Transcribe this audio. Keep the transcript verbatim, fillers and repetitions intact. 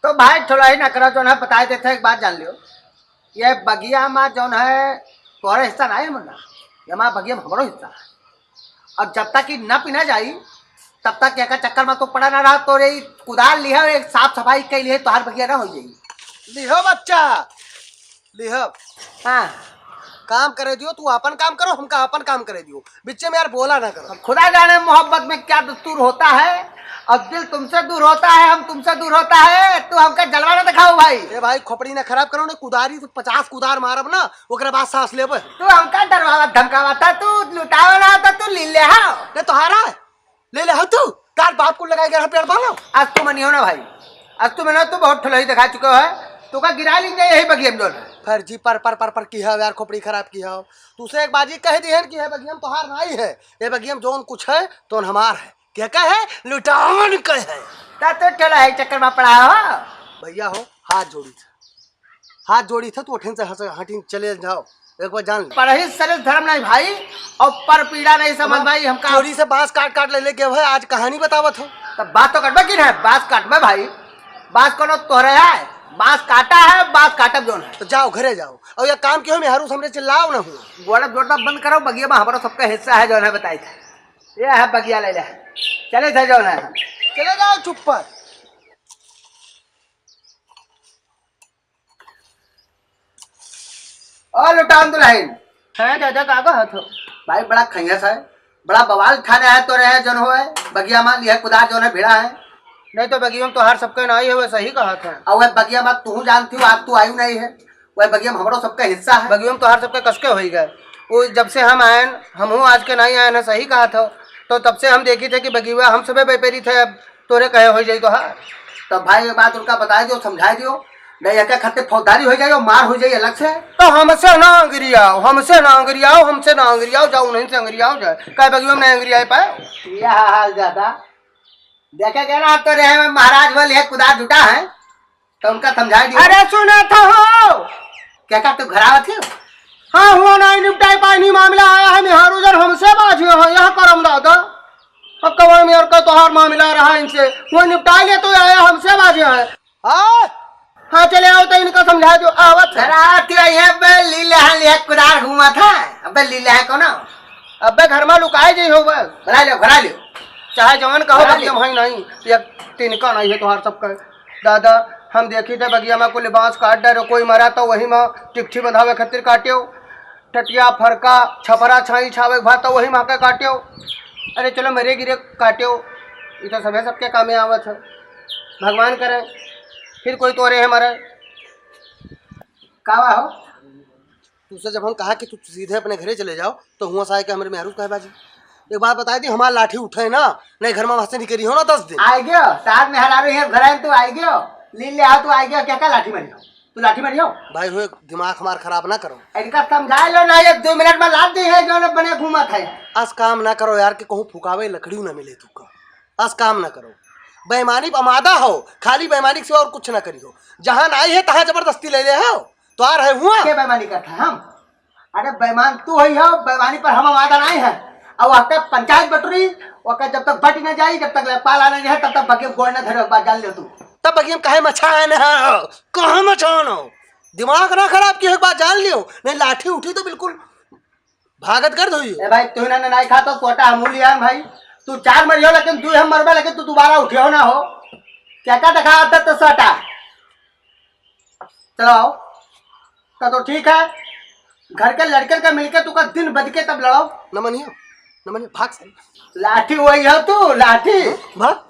तो भाई, थोड़ा ही ना करो, जौन है, बताए देते हैं, एक बात जान लियो, ये बगिया मा जौन है, तोहरे हिस्सा नहीं है मुन्ना, ये मा बगिया मा हमरो हिस्सा है। और जब तक कि न पीना जाई, तब तक एका चक्कर मा तो पड़ा ना रहा। तोरे ई कुदाल लिहा, एक साफ सफाई के लिए तोहार बगिया ना हो जाई। लिहो बच्चा, लिहो। हाँ। काम करे दियो, तू अपन काम करो, हमका अपन काम करे दियो। बिच्चे में यार बोला ना करो। अब खुदा जाने मोहब्बत में क्या दस्तूर होता है। अब दिल तुमसे दूर होता है, हम तुमसे दूर होता है, तू हमका जलवा ना दिखाओ भाई। ए भाई, खोपड़ी ना खराब करो ना, कुदारी तो पचास कुदार मारब ना, ओकरे बाद सांस लेबे। तू हमका डरवावा धमकावा था, तू लुटावा ना था, तू लीले हाव। ने तोहारा ले ले हो तू, तार बाप को लगाए गया पेड़ पालो। आज तू मनियो ना भाई, आज तू मनियो, तू बहुत ठुलही दिखा चुका है। तू का गिरा ली जाए यही बगिया में जौन है। फर्जी पर पर पर पर की है यार, खोपड़ी खराब की है। तू से एक बाजी कह दी है कि है बगिया में तोहार नहीं है, ये बगिया में जौन कुछ है तौन हमार है। क्या का है? लुटावन का है। ता तो ठुलही चक्कर में पड़ा हो। भैया हो, हाथ जोड़ी था। हाथ जोड़ी थे, तू अठिन से हंस-, हटिन चले जाओ, एक बार जान ले। परहित सरित धर्म नहीं भाई, और पर पीड़ा नहीं समझ भाई हमका। चोरी से बांस काट काट ले लेके भाई, आज कहानी बतावत हो। तब बांस तो कटबे की ना, बांस काटबे भाई, बांस कोनो तोहरे है, बांस काटा है, बांस काटब जौन है। तो जाओ, घरे जाओ, और ये काम क्यों मेहरू से हमरे चिल्लाओ ना हुआ। गोड़ा जोड़ना बंद करो, बगिया में हमारा सबका हिस्सा है जौन है, बताई थे। ये है बगिया ले ले, चले थे जौन है। चले जाओ चुप पर। ओ लुटान दुल्हन। हाँ दादा, का कहत हो? भाई बड़ा खैया सा है, बड़ा बवाल ठाने है तो रहे जौन होए, बगिया मा लिहे कुदार जौन है भिड़ा है। नहीं तो बगिया में तोहार सबके नहीं है, वह सही कहत है। और वह बगिया मा तू जानती हो, आज तू आयु नहीं है, वह बगिया में हमरो सबका हिस्सा है। बगिया में तोहार सबके कसके होई गए, वो जब से हम आयन, हमहू आज के नहीं आयन है, सही कहत हो। तो तब से हम देखी थे कि बगिया हम सबे बेपेरी थे, अब तोरे कहे हो जाई तोहार। तब भाई ये बात उनका बताए दियो, समझाए दियो, नहीं एक खातिर फौजदारी हो जाई और मार हो जाई अलग से। तो हमसे ना अंगरियाओ, हमसे ना अंगरियाओ, हमसे ना अंगरियाओ, जाओ उन्हीं से अंगरियाओ जाए, कहे बगियो में नहीं अंगरियाए पाए। यह हाल ज्यादा देखे के ना, तो रहे में महाराज बोल ये कुदार जुटा है, तो उनका समझाए दियो। अरे सुना था हो। क्या का तू घर आवत हो? हाँ, हुआ नहीं निपटाई पाई, नहीं मामला आया है, मेहरू जन हमसे बाझे हो, यह करम दादा। अब कवन मेर का तोहार मामला रहा इनसे, वो निपटाई ले तो आया, हमसे बाझे है। हाँ? हाँ, चले आओ तो इनका समझा दो, आवत है। अरे, आती है, ये बे लीले है, ले कुदार घूमा था। अबे लीले है कौन? अबे घर में लुकाए जाई हो बस। बुला लियो, बुला लियो। चाहे जवान कहो, बुला बगिया लियो। में है नहीं, ये तिनका नहीं है तोहार सबका। दादा, हम देखी थे बगिया में कुल बांस काट डरे, कोई मरा तो वही में टिकठी बंधावे खातिर काट्यो। टटिया, फरका, छपरा, छाई, छावे के भात, तो वही माँ के काट्यो। अरे चलो, मरे गिरे काट्यो, ये तो सभे सबके कामे आवत है। भगवान करे, फिर कोई तोरे है मरे। का बा हो? तुझसे जब हम कहा कि तू सीधे अपने घरे चले जाओ, तो हुआ साए के हमरे मेहरू काहे बाजी? एक बात बताई दी, हमार लाठी उठे ना, नहीं घर में वहां से निकली हो ना दस दिन। आइ गयो, साथ में हरारू है घर आए, तू आइ गयो, लीले आ, तू आइ गयो, क्या का लाठी मारी हो? तू लाठी मारियो? भाई हो, दिमाग हमार खराब ना करो। इनका समझा लो ना, ये दो मिनट में लाद दी है, जो ना बने घूमत है। अस काम ना करो यार, कि कहूँ फुकावे लकड़ी ना मिले तू का। अस काम ना करो। बेईमानी पे आमादा हो, खाली बेईमानी के सिवा और कुछ ना करियो। जहाँ ना आई है, तहाँ जबरदस्ती ले ले हो। तो आ रहे हुआ। के बेईमानी करता है हम? अरे बेईमान तू होई हो, बेईमानी पर हम आमादा नहीं है। और वहाँ पे पंचायत बटुरी, ओकर जब तक बट न जाई, जब तक लेखपाल आ न जाए, तब तक बगिया गोड़ न धरे, एक बात जान लियो तू। तब बगिया में काहे मचान हो? कहाँ मचान हो? दिमाग ना खराब कियो, एक बात जान लियो, नहीं लाठी उठी तो बिल्कुल भागत गर्द होई। ए भाई, तू ना, ना, नहीं खा तो कोटा हम लिया भाई। तू चार मरियो, लेकिन दू हम मरबे, लेकिन तू दोबारा उठियो ना हो। क्या का देखा आता तो सटा। चलो आओ। तो, तो ठीक है, घर के लड़कन के मिलके तू का दिन बद के तब लड़ाओ। न मनियो, न मनियो, भाग सारी। लाठी वही हो तू, लाठी। भाग।